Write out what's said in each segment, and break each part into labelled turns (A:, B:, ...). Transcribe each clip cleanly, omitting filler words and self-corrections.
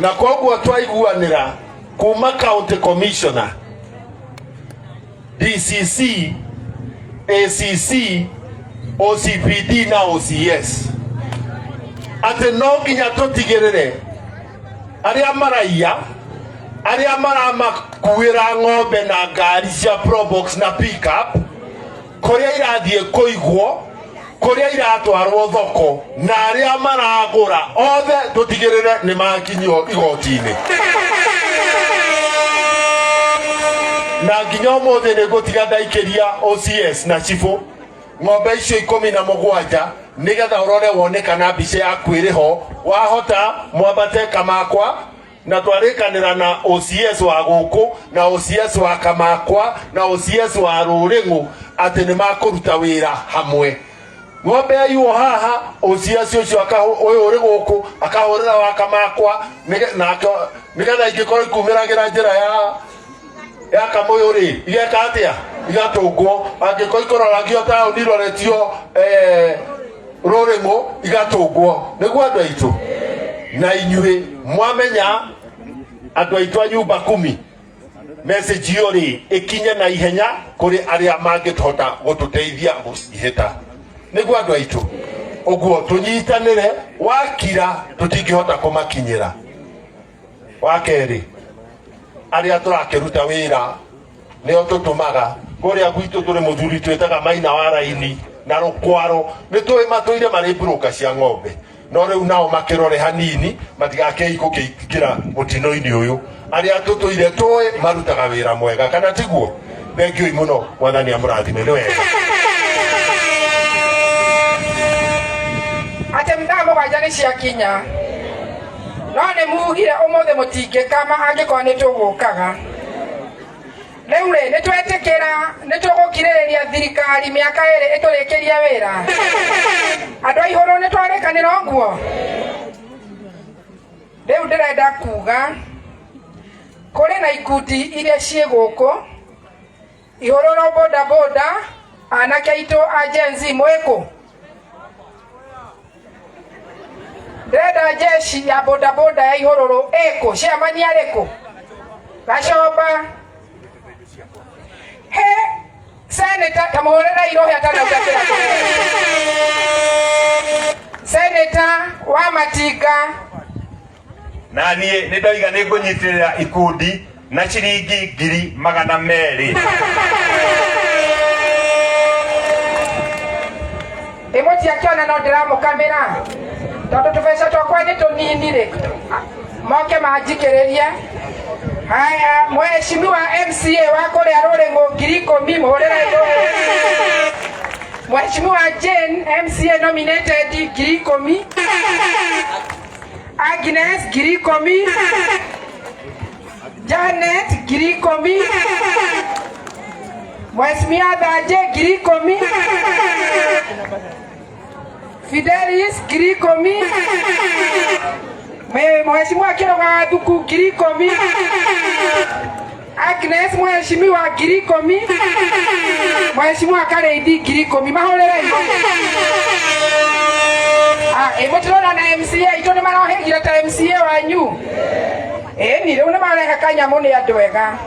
A: Na koguo twaiguanĩra kuma county commissioner, DCC, ACC, OCPD na OCS atĩ no nginya tũtigĩrĩre arĩa maraiya, arĩa maramakuĩra ng'ombe na ngari cia Probox na pickup, kũrĩa irathiĩ kũigwo, kũrĩa iratwarwo thoko, na arĩa maragũra othe tũtigĩrĩre nĩ makinyio igoti-inĩ. Na nginya ũmũthĩ nĩ ngũtiga ndaikĩria OCS na cibũ ng'ombe icio 17, nĩgetha ũrore wone kana mbica yaku ĩrĩ ho. Wahota mwambate Kamakwa, na twarĩkanĩra na OCS wa gũkũ na OCS wa Kamakwa na OCS wa Rũrĩng'ũ atĩ nĩ makũruta wĩra hamwe. Ng'ombe yaiywo haha, OCS ũcio ũyũ ũrĩ gũkũ akahũrĩra wa Kamakwa, nake nĩgetha ingĩkorwo ikumĩragĩra njĩra ya Kamũyũ rĩ, igeka atĩa? Igatũngwo. Angĩkorwo ikororagio taũni iroretio Rũrĩng'ũ, igatũngwo. Nĩguo andũ aitũ na inyuĩ mwamenya, andũ aitũ a nyumba kumi, message iyo rĩ ĩkinye na ihenya kũrĩ arĩa mangĩhota gũtũteithia gũcihĩta. Nĩguo andũ aitũ, ũguo tũnyitanĩre, wakira tũtingĩhota kũmakinyĩra. Wa kerĩ, arĩa tũrakĩruta wĩra nĩo tũtũmaga kũrĩa gwitũ, tũrĩ mũthuri twĩtaga Maina wa Raini na Rũkwaro, nĩ tũĩ matũire marĩ mburũka cia ng'ombe, no rĩu nao makĩrore hanini matigakĩi gũkĩingĩra mũtino-inĩ ũyũ. Arĩa tũtũire tũĩ marutaga wĩra mwega, kana tiguo? Thengiũi mũno, Mwathani amũrathime. Nĩ wega.
B: Atĩ thaa 7 nĩ ciakinya, no nĩ mugire ũmũthĩ mũtingĩkama angĩkorwo nĩ tũgũkaga. Rĩu rĩ, nĩ twetĩkĩra nĩ tũgũkirĩrĩria thirikari mĩaka 2 ĩtũrĩkĩrie wĩra. Andũ a Ihũrũ, nĩ twarĩkanĩra ũguo? Rĩu ndĩrenda kuga kũrĩ na ikundi iria ciĩ gũkũ Ihũrũrũ, boda boda, anake aitũ a Gen Z mwĩkũ? Ndĩrenda jeshi ya boda boda ya Ihũrũrũ ĩkũ? Chairman arĩkũ? Gacomba he senator, tamũhũrĩre irohe atanauga kĩrathi. Senator wa Matinga.
C: Na niĩ nĩ ndoiga nĩ ngũnyitĩrĩra ikundi na ciringi 200,000.
B: Ĩmũtiakĩona no ndĩramũkamĩra tondũ tũbeca twakwa nĩ tũnini rĩ, moke manjikĩrĩrie. Haya, mheshimiwa MCA wa kũrĩa Rũrĩng'ũ, 10,000, mũhũrĩre ngũĩ. Mheshimiwa Jane, MCA nominated, 10,000. Agnes, 10,000. Janet, 10,000. Mheshimiwa Thanje, 10,000. Fidelis, 10,000. Mheshimiwa Kĩrũga wa Thuku, 10,000. Agnes, mheshimiwa, 10,000. Mheshimiwa Karĩithi, 10,000. Mahũrĩre. Ĩ mũtirona na MCA itũ nĩ marohĩgire ta MCA wanyu? Ĩni, rĩu nĩ marehe kanyamũ, nĩ andũ ega.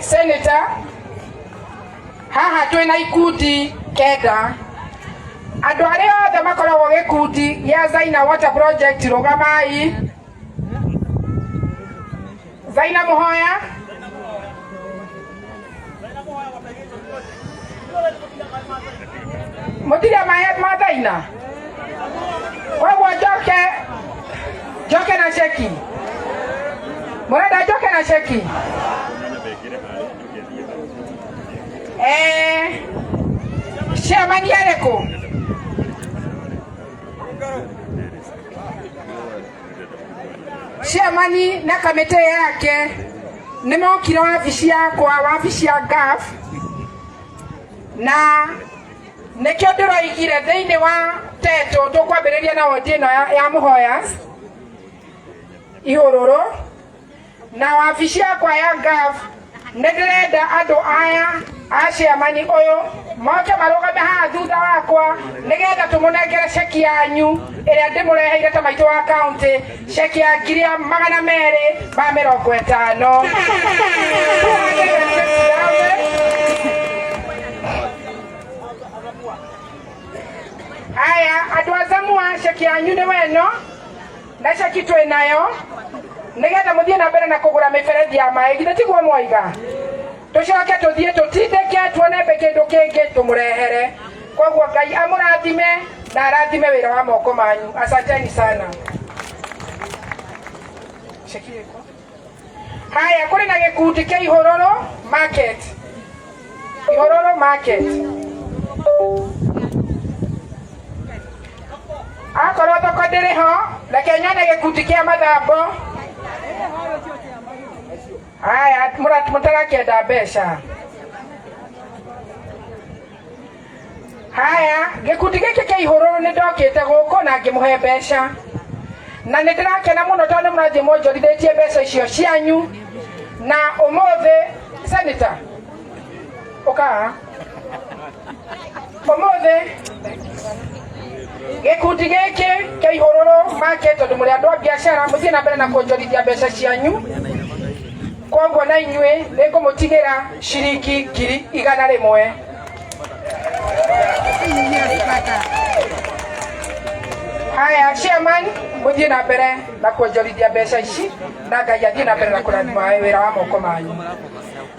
B: Senator, haha twĩna ikundi kenda. Andũ arĩa othe makoragwo gĩkundi gĩa Zaina Water Project, rũgamai. Zaina Mũhoya. Mũtirĩ maĩ ma Zaina, koguo njoke njoke na ceki. Mũrenda njoke na ceki? Chairman arĩkũ? Chairman na kamĩtĩ yake nĩ mokire wabici yakwa, wabici ya GAF, na nĩkĩo ndĩroigire thĩinĩ wa teto tũkwambĩrĩria na wodi ĩno ya Mũhoyas Ihũrũrũ na wabici yakwa ya GAF. Nĩ ndĩrenda andũ aya A chairman ũyũ moke marũgame haha thutha wakwa nĩgetha tũmũnengere ceki yanyu ĩrĩa ndĩmũreheire ta maitũ wa kaunti, ceki ya 250,000. Aya andũ a Zamua, ceki yanyu nĩ weno na ceki twĩ nayo nĩgetha mũthiĩ na mbere na kũgũra mĩberethi ya maĩ. Githĩ tiguo mwaiga? Tũcoke tũthiĩ tũtindĩke tuone mbe kĩndũ kĩngĩ tũmũrehere. Koguo Ngai amũrathime na arathime wĩra wa moko manyu. Asanteni sana. Ceki ĩko. Haya, kũrĩ na gĩkundi kĩa Ihũrũrũ Market. Ihũrũrũ Market, akorwo thoko ndĩrĩ ho, reke nyone gĩkundi kĩa mathambo. Haya, mũtarakĩenda mbeca. Haya, gĩkundi gĩkĩ kĩa Ihũrũrũ, nĩ ndokĩte gũkũ na ngĩmũhe mbeca na nĩ ndĩrakena mũno tondũ nĩ mũrathiĩ mwonjorithĩtie mbeca icio cianyu. Na ũmũthĩ, senator, ũkaha ũmũthĩ gĩkundi gĩkĩ kĩa Ihũrũrũ Market, tondũ mũrĩ andũ a biacara, mũthiĩ na mbere na kuonjorithia mbeca cianyu. Koguo na inyuĩ nĩ ngũmũtigĩra ciringi 100,000. Haya, chairman, mũthiĩ na mbere na kuonjorithia mbeca ici na Ngai athiĩ na mbere na kũrathima wĩra wa moko manyu.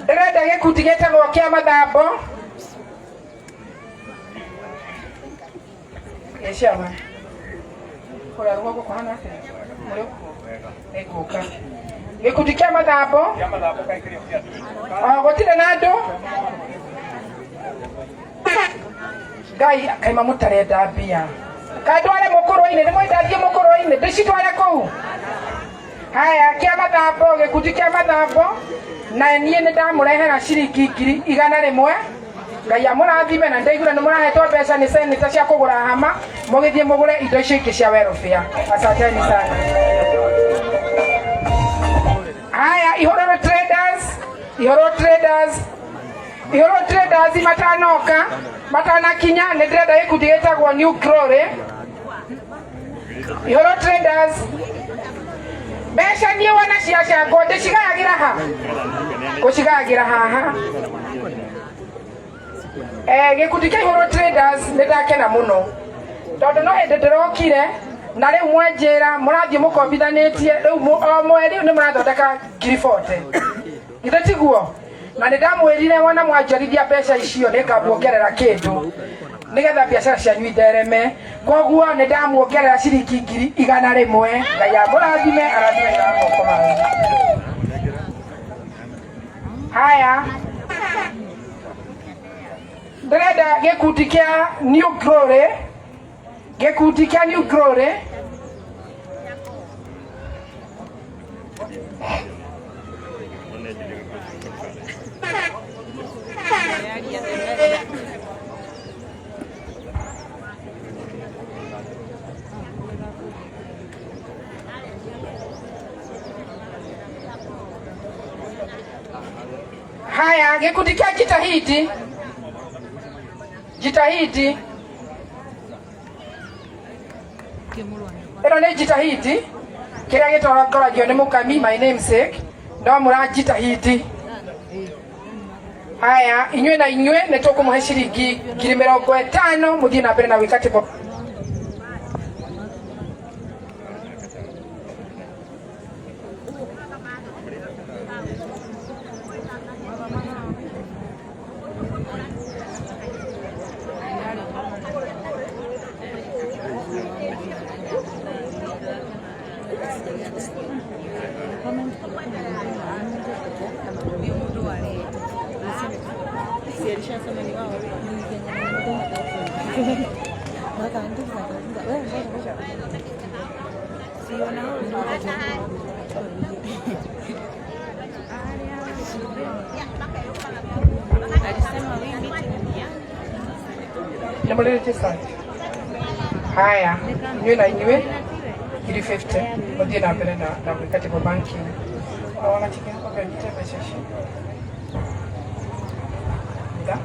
B: Ndĩrenda gĩkundi gĩtagwo kĩa mathambo. Ĩ chairman, kũrĩa rũgongo kũhana atĩa? Mũrĩ kuo? Nĩngũka. Gĩkundi kĩa mathambo o gũtirĩ na andũ. Ngai kaima mũtarenda mbia kandware mũkũrũ-inĩ, nĩ mwendathiĩ mũkũrũ-inĩ, ndĩcitware kũu. Haya, kĩa mathambo, gĩkundi kĩa mathambo, na niĩ nĩ ndamũrehera ciringi 100,000. Ngai amũrathime. Na ndaigua nĩ mũrahetwo mbeca nĩ seneta cia kũgũra hama, mũgĩthiĩ mũgũre indo icio ingĩ cia welfare. Asanteni sana. Haya, Ihũrũrũ Traders, Ihũrũrũ Traders, Ihũrũrũ Traders matanoka, matanakinya, nĩ ndĩrenda gĩkundi gĩtagwo New Glory. Ihũrũrũ Traders, mbeca niĩ wona ciacangwo ndĩcigayagĩra ha ngũcigayagĩra haha. Gĩkundi kĩa Ihũrũ Traders, nĩ ndakena mũno tondũ no hĩndĩ ndĩrokire na rĩu mwanjĩra mũrathiĩ mũkombithanĩtie. Rĩu o mweri nĩ mũrathondeka 40,000, githĩ tiguo? Na nĩ ndamwĩrire wona mwanjorithia mbeca icio nĩ ngamuongerera kĩndũ nĩgetha biacara cianyu ithereme. Koguo nĩ ndamuongerera ciringi 100,000. Ngai amũrathime, arathime wĩra wa moko manyu. Haya, ndĩrenda gĩkundi kĩa New Glory, gĩkundi kĩa New Glory. Haya, gĩkundi kĩa Jitahidi, Jitahidi, ĩno nĩ Jitahidi kĩrĩa gĩtongoragio nĩ Mũkami, my namesake, no mũra Jitahidi. Haya, inyuĩ na inyuĩ nĩ tũkũmũhe ciringi 50,000 mũthiĩ na mbere na gwĩka tĩbo.
D: Si alishasema ni wao. Wakaandika, wakaandika. Wewe ngoja ngoja. Si wanaona. Alisema we meeting ya
B: Nĩ mũrĩrĩtie sante. Haya, inyuĩ na inyuĩ 50,000 mũthiĩ na mbere na gwĩka table banking. Wagatige nyite mbeca icio. thutha.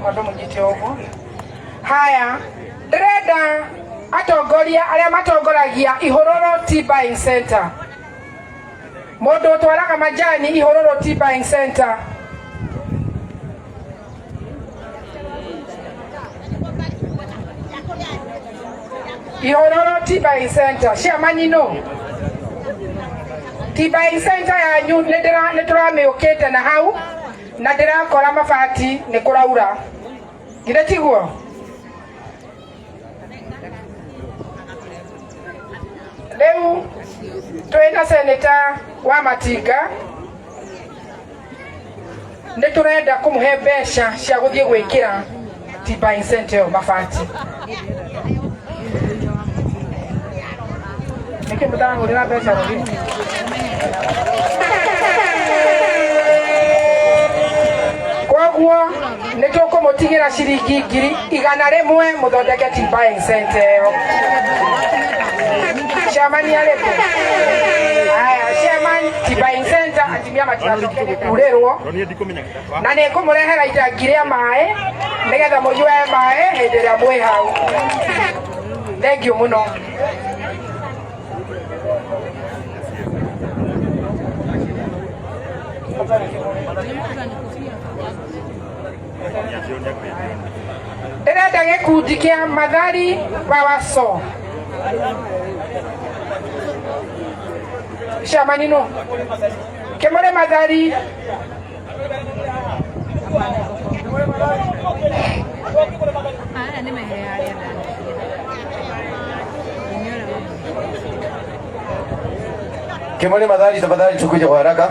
B: Mwambe mũnyite ũguo. Haya, ndĩrenda atongoria arĩa matongoragia Ihũrũrũ Tea Buying Center. Mũndũ ũtwaraga majani Ihũrũrũ Tea Buying Center. Ihũrũrũ Tea Buying Center chairman no Tea Buying Center yanyu nĩ tũramĩũkĩte na hau na ndĩrakora mabati nĩ kũraura, githĩ tiguo? Rĩu twĩna seneta wa Matinga, nĩ tũrenda kũmũhe mbeca cia gũthiĩ gwĩkĩra Tea Buying Center ĩyo mabati. Nĩkĩ mũtarahũrĩra mbeca rũhĩ? Koguo nĩ tũkũmũtigĩra ciringi 100,000 mũthondeke Tea Buying Center ĩyo. Chairman arĩkũ? Haya, chairman Tea Buying Center, atumia matigacoke nĩ kurĩrwo, na nĩ ngũmũrehera itangi rĩa maĩ nĩgetha mũnyue maĩ hĩndĩ ĩrĩa mwĩ hau. Thank you mũno. Ndĩrenda gĩkundi kĩa Mathari Wawaso. Chairman no kĩmũrĩ Mathari.
D: Aya nĩ mehere harĩa ndani.
E: Kimoli Madhari, tafadhali tukuje kwa haraka.